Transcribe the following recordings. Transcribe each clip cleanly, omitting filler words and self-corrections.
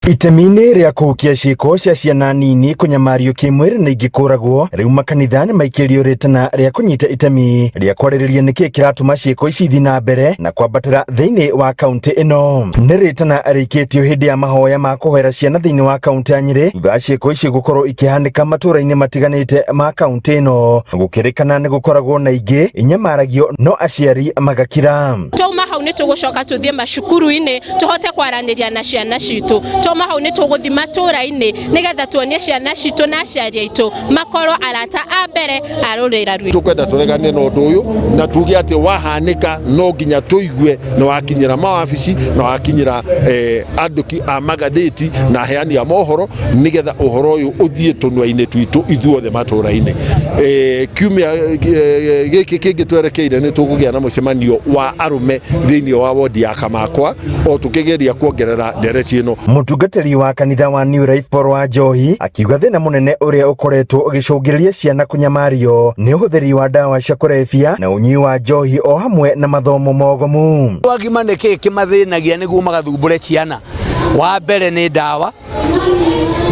Itemi-inĩ rĩa kũhukia ciĩko cia ciana nini kũnyamario kĩmwĩrĩ na ingĩ kũragwo, rĩu makanitha nĩ maikĩrio rĩtana rĩa kũnyita itemi rĩa kwarĩrĩria nĩkĩ kĩratũma ciĩko ici ithiĩ na mbere na kwambatĩra thĩinĩ wa kaunti ĩno. Nĩ rĩtana rĩikĩtio hĩndĩ ya mahoya ma kũhoera ciana thĩinĩ wa kaunti ya Nyĩrĩ thutha wa ciĩko ici gũkorwo ikĩhanĩka matũũra-inĩ matiganĩte ma kaunti ĩno, gũkĩrĩkana nĩ gũkoragwo na ingĩ inyamaragio no aciari magakira. Twauma hau nĩ tũgũcoka tũthiĩ macukuru-inĩ tũhote kwaranĩria na ciana citũ. Twauma hau nĩ tũgũthiĩ matũũra-inĩ nĩgetha tuonie ciana citũ na aciari aitũ makorwo arata a mbere a rũrĩra rwitũ. Tũkwenda tũregane na ũndũ ũyũ na tuge atĩ wahanĩka no nginya tũigue na wakinyĩra mawabici na wakinyĩra eh, andĩki a magathĩti na aheani a mohoro nĩgetha ũhoro ũyũ ũthiĩ tũnua-inĩ twitũ ithuothe matũũra-inĩ. Eh, kiumia eh, gĩkĩ kĩngĩ twerekeire nĩ tũkũgĩa na mũcemanio wa arũme thĩinĩ wa wodi ya Kamakwa o tũkĩgeria kuongerera ndereti ĩno. Mũtungatĩri wa kanitha wa New Life Paul wa Njohi akiuga thĩna mũnene ũrĩa ũkoretwo ũgĩcũngĩrĩria ciana kũnyamario nĩ ũhũthĩri wa ndawa cia kũrebia na ũnyui wa njohi o hamwe na mathomo mogomu. Agima nĩ kĩĩ kĩmathĩnagia nĩguo magathumbũre ciana? Wa mbere nĩ ndawa,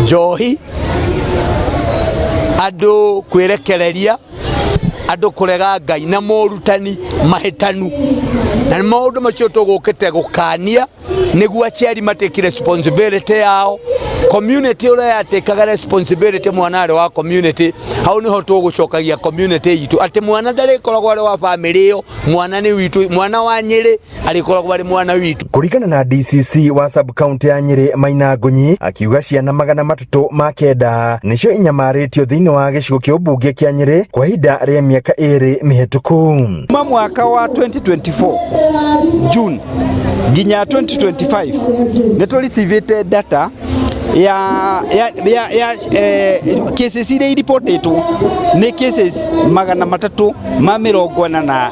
njohi, andũ kwĩrekereria, andũ kũrega Ngai na morutani mahĩtanu. Na nĩ maũndũ macio tũgũkĩte gũkania nĩguo aciari matĩki responsibility yao community ũrĩa yatĩkaga responsibility mwana arĩ wa community hau nĩho tũgũcokagia community itũ atĩ mwana ndarĩkoragwo arĩ wa famĩlĩ ĩyo mwana nĩ witũ mwana wa Nyĩrĩ arĩkoragwo arĩ mwana witũ. Kũringana na DCC wa sub county ya Nyĩrĩ Maina Ngunyi akiuga ciana 309 nĩcio inyamarĩtio thĩinĩ wa gĩcigo kĩa ũmbunge kĩa Nyĩrĩ kwa ihinda rĩa mĩaka 2 mĩhĩtũku. Kuma mwaka wa 2024 June nginya 2025 nĩ tũricivĩte data ya ya ya, ya cases iria iripotĩtwo nĩ cases 349.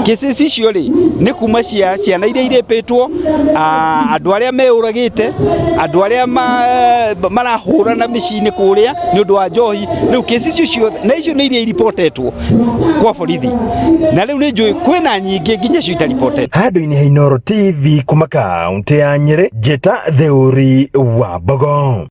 Cases icio rĩ nĩ kuma cia ciana iria irĩpĩtwo, andũ arĩa meũragĩte, andũ arĩa marahũrana mĩciĩ-inĩ kũrĩa nĩ ũndũ wa njohi. Rĩu cases icio ciothe na icio nĩ iria iripotetwo kwa borithi, na rĩu nĩ njũĩ kwĩna nyingĩ nginya icio itaripotetwo. Handũ-inĩ ha Inooro TV kuma kaunti ya Nyĩrĩ, Njĩta Theuri wa Mbogo.